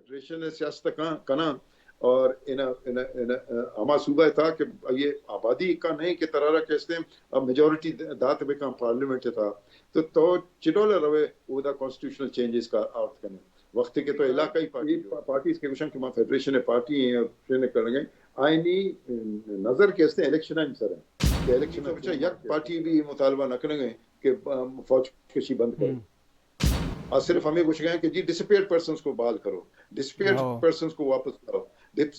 فیڈریشن ءِ سیاست کن، کناں اور ان، ان، ان، ہما صوبہ ءِ تہا کہ یہ آبادی کا نہیں کہ ترارا کہ استیں، اب میجورٹی دات بکن پارلیمنٹ ءِ تہا، تو تو چڈول روے اودا کانسٹیٹیوشنل چینجز کا آورت کنے؟ وقت کہ تو علاقائی پارٹی، پارٹیز کہ گوشن کہ ما فیڈریشن پارٹی ہیں اور فیڈریشن کرنے گئے، آئینی نظر کہ استیں الیکشن سر ہیں کہ الیکشن تو بچا یک پارٹی بھی مطالبہ نہ کرنے گئے کہ فوج کشی بند کرے۔ آ صرف ہمیں گوشگ ءَ کہ جی ڈسپیئرڈ پرسنز کو بحال کرو، ڈسپیئرڈ پرسنز کو واپس لاؤ،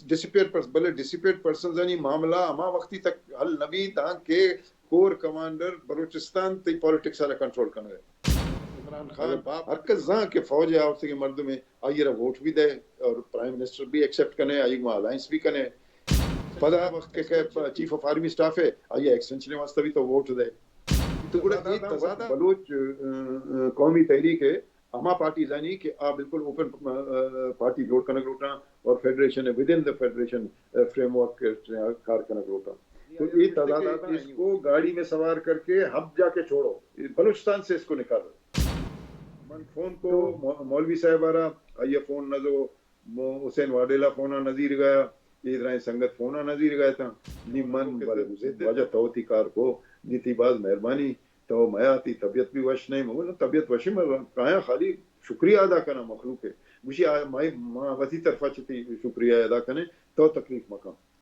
ڈسپیئرڈ پرسن، بلے ڈسپیئرڈ پرسنز یعنی معاملہ ہما وقتی تک حل نہ بی تاں کہ کور کمانڈر بلوچستان تئی پالیٹکس ءَ را کنٹرول کنگ ءَ۔ عمران خان باپ ہر کس زان کہ فوج ءِ آورتگیں مردمے، آئی ءَ را ووٹ بھی دے اور پرائم منسٹر بھی ایکسپٹ کنے، آئی گوں الائنس بھی کنے۔ پدا وقت کہ، کہ چیف آف آرمی سٹاف ہے، آئی ءَ ایکسٹینشن واسطہ بھی تو ووٹ دے۔ تو گڑا اے تضاد بلوچ، ا، ا، قومی تحریک ءِ ہما پارٹیز آنی کہ آ بالکل اوپن، ا، ا، پارٹی جوڑ کنگ لوٹاں اور فیڈریشن ودن دا فیڈریشن، ا، فریم ورک کار کنگ لوٹاں۔ تو اے تضادات اس کو گاڑی میں سوار کر کے ہب جا کے چھوڑو، بلوچستان سے اس کو نکالو۔ من فون کو مو-، مولوی صاحب آ را، آئی ءَ فون نہ دو، مو-، حسین واڈیلا فون ءَ نظیر گیا، اے درائیں سنگت فون ءَ نظیر گیا تھا۔ نی من بلے واجہ تو تی کار کو، نی تی باز مہربانی، تو میا تی طبیعت بھی وش نہیں، مگر طبیعت وش ہے، میں کایا خالی شکریہ ادا کرنا مخلوق ہے۔ گوشی آ، مائی، ما وتی طرفا چتی شکریہ ادا کنے، تو تکلیف مکن۔